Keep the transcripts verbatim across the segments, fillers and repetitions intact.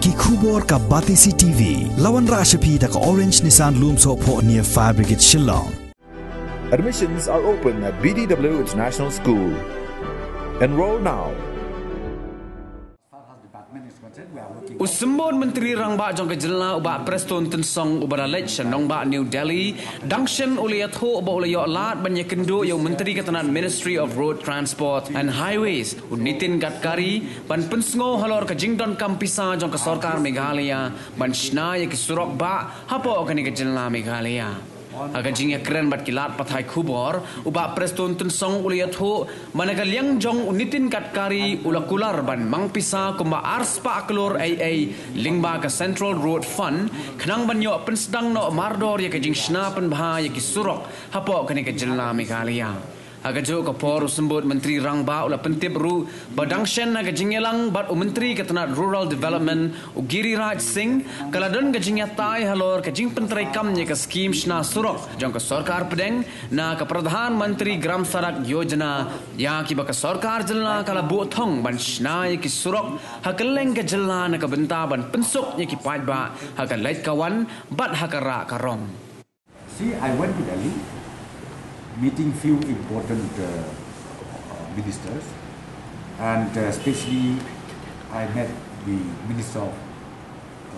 Ki khubor ka Batesi T V. La wanrah sha phi da ka Orange Nissan Lumsohphoh near Fire Brigade Shillong. Admissions are open at B D W International School. Enroll now. U Symbud Myntri Rangbah jong ka jylla u Bah Prestone Tynsong uba la leit sha nongbah New Delhi, dang shen u la ïathuh ba u la ïoh lad ban ïakynduh ïa u Myntri ka tnat Ministry of Road Transport and Highways, u Nitin Gadkari, ban pynsngew halor ka jingdonkam pisa jong ka sorkar Meghalaya ban shna ïa ki surok bah hapoh kane ka jylla Meghalaya. Ha ka jingïakren bad ki lad pathai khubor, u Bah Prestone Tynsong u la ïathuh ba na ka liang jong u Nitin Gadkari u la kular ban mang pisa kumba arspah klur ei ei lyngba ka Central Road Fund, khnang ban ïoh pynsdang noh mardor ïa ka jingshna pynbha ïa ki surok hapoh kane ka jylla Meghalaya. Ha kajuh ka por u Symbud Myntri Rangbah u la pyntip ruh ba dang shen ha ka jingïalang bad u Myntri ka tnat Rural Development u Giriraj Singh, ka la don ka jingïatai halor ka jingpyntreikam ïa ka skhim shna surok jong ka sorkar pdeng na ka Pradhan Mantri Gram Sadak Yojana, ïa kiba ka sorkar jylla ka la buh thong ban shna ïa ki surok ha kylleng ka jylla na ka bynta ban pynsuk ïa ki paidbah ha ka leit ka wan bad ha ka rah ka rong. See, I went to Delhi, meeting few important uh, uh, ministers, and uh, especially I met the Minister of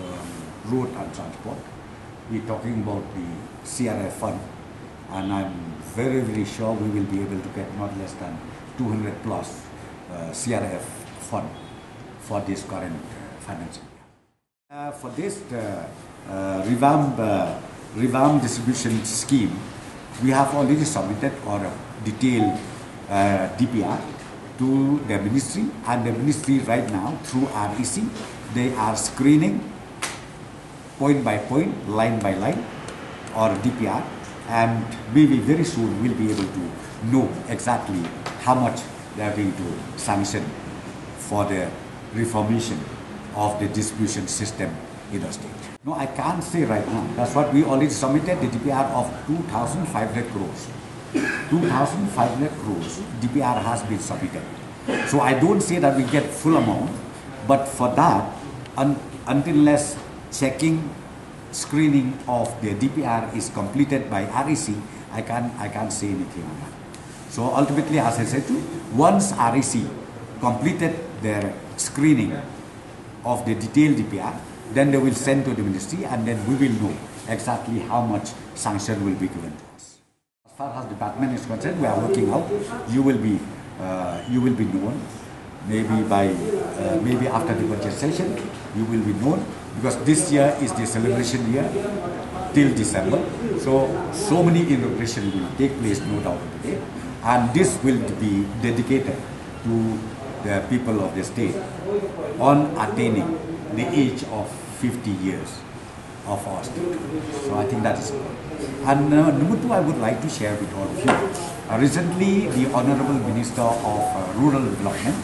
um, Road and Transport. We're talking about the C R F fund, and I'm very, very sure we will be able to get not less than two hundred plus uh, C R F fund for this current uh, financial year. Uh, for this uh, uh, revamp, uh, revamp distribution scheme, we have already submitted our detailed uh, D P R to the ministry, and the ministry right now through R E C, they are screening point by point, line by line, or D P R, and maybe very soon we'll be able to know exactly how much they are going to sanction for the reformation of the distribution system in the state. No, I can't say right now. That's what we already submitted the D P R of two thousand five hundred crores. two thousand five hundred crores D P R has been submitted. So I don't say that we get full amount, but for that, un- until unless checking, screening of the D P R is completed by R E C, I can't, I can't say anything on that. So ultimately, as I said to you, once R E C completed their screening of the detailed D P R, then they will send to the ministry, and then we will know exactly how much sanction will be given to us. As far as department is concerned, we are working out. You will be, uh, you will be known. Maybe by, uh, maybe after the budget session, you will be known, because this year is the celebration year till December. So, so many inauguration will take place, no doubt about it. And this will be dedicated to the people of the state on attaining the age of fifty years of our state. So I think that is all. And uh, number two, I would like to share with all of you. Uh, recently, the Honorable Minister of uh, Rural Development,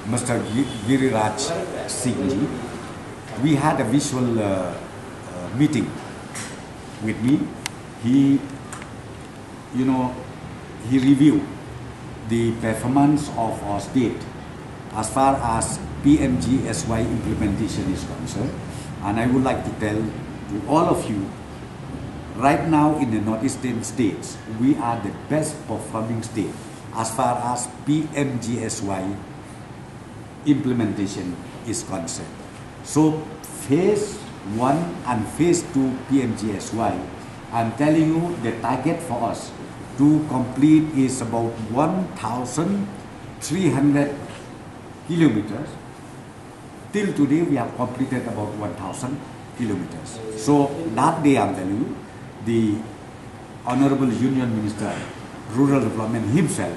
Mister Gi- Giriraj Singh ji, we had a visual uh, uh, meeting with me. He you know, he reviewed the performance of our state as far as P M G S Y implementation is concerned. And I would like to tell to all of you, right now in the northeastern states, we are the best performing state as far as P M G S Y implementation is concerned. So phase one and phase two P M G S Y, I'm telling you the target for us to complete is about one thousand three hundred kilometers. Till today we have completed about one thousand kilometers. So that day I'm telling you, the Honorable Union Minister Rural Development himself,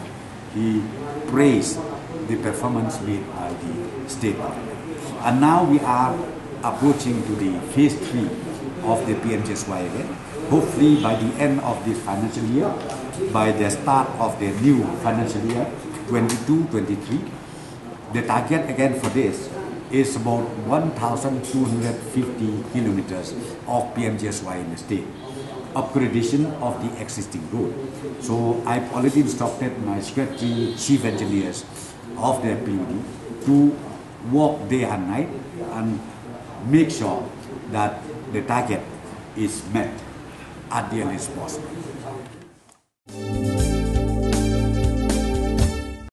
he praised the performance made by the state government. And now we are approaching to the phase three of the P M G S Y again. Hopefully by the end of this financial year, by the start of the new financial year twenty-two twenty-three, the target again for this is about one thousand two hundred fifty kilometers of P M G S Y in the state, upgradation of the existing road. So I've already instructed my secretary, chief engineers of the P U D to work day and night and Make sure that the target is met at the earliest possible.